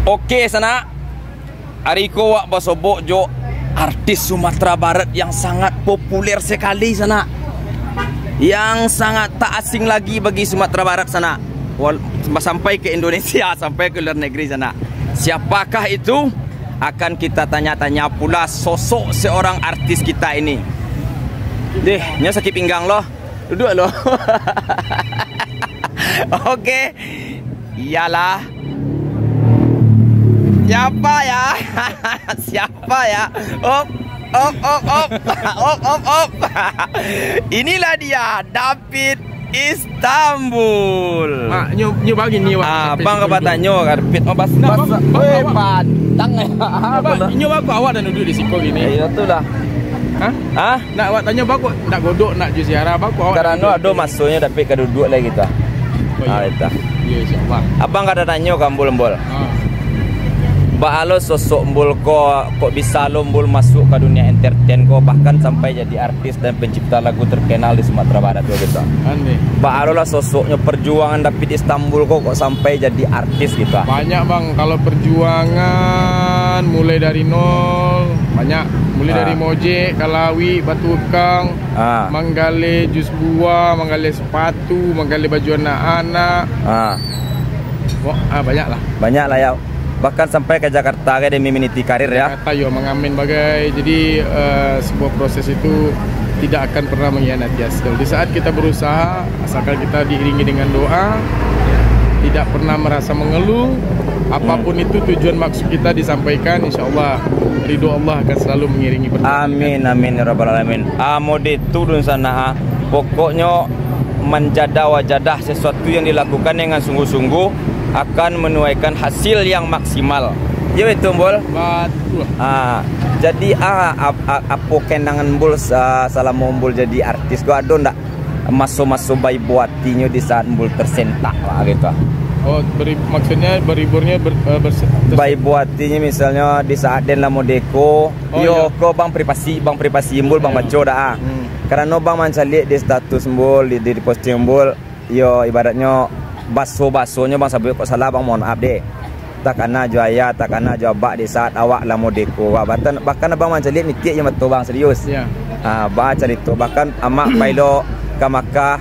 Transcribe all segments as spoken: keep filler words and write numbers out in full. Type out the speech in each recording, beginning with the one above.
Oke, sanak. Ari ko awak basobok jo artis Sumatera Barat yang sangat populer sekali, sanak. Yang sangat tak asing lagi bagi Sumatera Barat, sanak. Wal-, sampai ke Indonesia, sampai ke luar negeri, sanak. Siapakah itu? Akan kita tanya-tanya pula sosok seorang artis kita ini. Deh, nyo sakik pinggang lo. Duduk lo. Oke. Iyalah. Siapa ya? Siapa ya? Op, op, op, op. Op, op, op. Inilah dia, David Istanbul. Mak, nyo, nyo bagi ni, Wak. Ah, sampai bang, situ apa dulu. Tanyo, David? Oh, bas-, Nah, bas-, bang, bang, weh, awak pantang, eh. Nyo, bang, nyo, bang, awak dah duduk di siko gini. Iyo, tu lah. Hah? Hah? Nak awak tanyo, bako ndak godok, nak jo ziarah, bako awak Karano duduk ado di masonyo David ka duduak lai gitu. Oh, iyo. Ah, itu. Iyo, insyaallah. Abang kada tanyo ka Embul, Embul. Ah. Baa lo sosok Embul ko, kok bisa lo Embul masuk ka dunia entertain ko, bahkan sampai jadi artis dan pencipta lagu terkenal di Sumatera Barat tu gitu. Aneh. Baa lo lah sosoknyo, perjuangan David Istanbul ko, kok sampai jadi artis gitu. Banyak, Bang, kalau perjuangan mulai dari nol, banyak. Mulai Ah. dari mojek, kalawik, batu ukang, Ah. manggaleh jus buah, manggaleh sepatu, manggaleh baju anak-anak. Ah. Wah, ah, banyak lah. Banyak lah ya. Bahkan sampai ka Jakarta ka demi meniti karir ya. Jakarta yo mangamen bagai. Jadi, eh, sebuah proses itu tidak akan pernah mengkhianati hasil. Di saat kita berusaha, asalkan kita diiringi dengan doa, tidak pernah merasa mengeluh, apapun Hmm. itu tujuan maksud kita disampaikan, insyaallah ridho Allah akan selalu mengiringi perjuangan. Amin, amin, ya rabbal alamin. Amo di tu dun sana, ah. Pokoknyo manjada wajadah sesuatu yang dilakukan dengan sungguh-sungguh akan menuaikan hasil yang maksimal. Iyo itu, Embul? Batua. Ah, jadi, ah, ap-, ap-, apo kenangan Embul sa-, salamo Embul jadi artis ko, ado ndak maso-maso baibo atinyo di saat Embul tersentak lah gitu? Oh, beri-, maksudnya berhiburnya ber-, eh, berse-, terse- Baibo atinyo misalnyo di saat den lah modeko, Oh, iyo. Ko bang privasi, bang privasi Embul, bang Iyo. baco dah, ah. Hmm. Karano bang mancaliak di status Embul, di, di, di posting Embul, iyo, ibaratnyo baso-basonyo bang sabuik kok salah, bang mohon maaf deh. Takana jo ayah, takana jo abak di saat awak lah modeko. Wah, bahkan, bahkan abang mancaliak mitiak jo mato bang, serius. Iyo. Ah, baa carito, bahkan amak pai lo ka Makkah,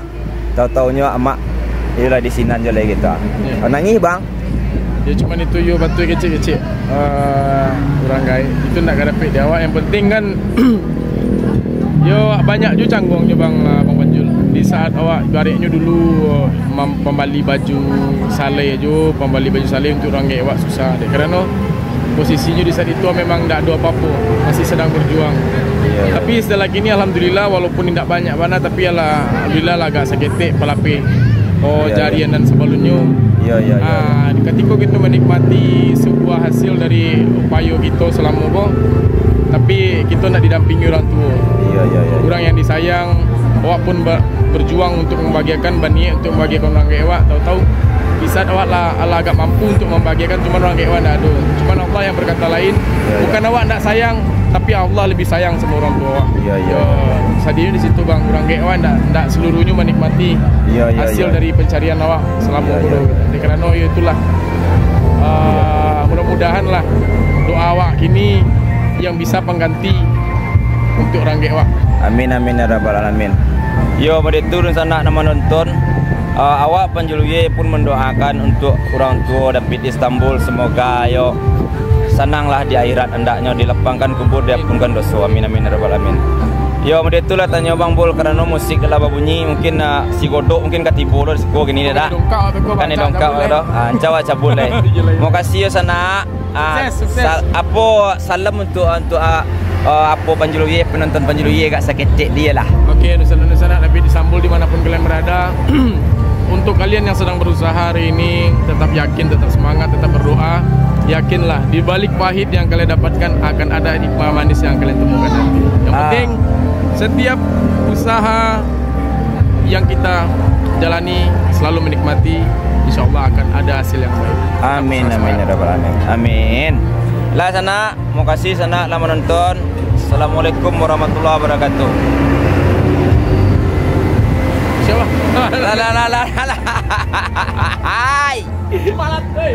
tau-taunyo amak, iyolah, di sinan jo lai gitu. Iyo. Nangih, bang? Yo, cuman itu yo batua kecek-kecek, eh, urang gaek. Itu ndak ka dapek di awak. Yang penting kan, yo, banyak jo canggongnyo, bang, lah, Bang Panjul. Di saat awak ibaratnyo dulu, mam-, pambali baju salai jo, pambali baju salai untuk urang gaek awak susah. Dek karano posisinyo di saat itu memang ndak ado apo-apo, masih sadang berjuang. Iyo, iyo. Tapi setelah kini, alhamdulillah, walaupun indak banyak bana, tapi alah, alhamdulillah lah, agak saketek palapeh, oh, Iyo, iyo. jarian nan sabalunnyo. Iyo, iyo, iyo. Ah, katiko kito manikmati sebuah hasil dari upayo kito salamo ko, tapi kito ndak didampingi urang tuo. Iyo, iyo, iyo. Urang yang disayang, awak pun ba-, berjuang untuk mambagiakan, baniaik untuk mambagiakan urang gaek awak, tau-tau di saat awak lah, lah agak mampu untuk mambagiakan, cuman urang gaek awak ndak ado. Cuman Allah yang berkata lain. Iyo, iyo. Bukan awak ndak sayang, tapi Allah lebih sayang samo urang tuo awak. Iyo, iyo, Yo, iyo. Sadih di situ, bang, urang gaek awak ndak, ndak seluruhnyo manikmati Iyo, iyo, hasil iyo. dari pencarian awak salamo Iyo, ko iyo. tu. Dek karano yo itulah, ah, mudah-mudahan lah doa awak kini yang bisa pangganti untuk urang gaek awak. Amin, amin, ya rabbal alamin. Yo, pada itu, dunsanak nan manonton, eh, awak Panjuluye pun mendoakan untuk urang tuo David Istanbul, semoga yo sananglah di akhirat, andaknyo dilapangkan kubur, diampunkan doso. Amin, amin, ya rabbal alamin. Yo, pada itulah tanyo Bang Bul, karano musik lah babunyi, mungkin, eh, si Godok mungkin ka tibo lo di siko kini dah. Dongkak tu, Kan dongkak cabut, tu. Ah, ancawa cabut deh. Makasih yo, sanak. Ah, Sukses, sukses. sal-, apo salam untuk, untuk, ah, ah, apo Panjuluye, penonton Panjuluye agak saketek dia lah. Oke, dunsanak-dunsanak David Istanbul dimanapun kalian berada. Untuk kalian yang sedang berusaha hari ini, tetap yakin, tetap semangat, tetap berdoa. Yakinlah, di balik pahit yang kalian dapatkan akan ada hikmah manis yang kalian temukan nanti. Yang Ah. penting, setiap usaha yang kita jalani, selalu menikmati, insya Allah akan ada hasil yang baik. Amin, Sama-sama. amin, ya rabbal alamin. Amin. Lah, sanak, makasih, sanak, lah manonton. Assalamualaikum warahmatullahi wabarakatuh. Siapa? Lah, lah, lah, lah, lah. Hai. Malat, hei.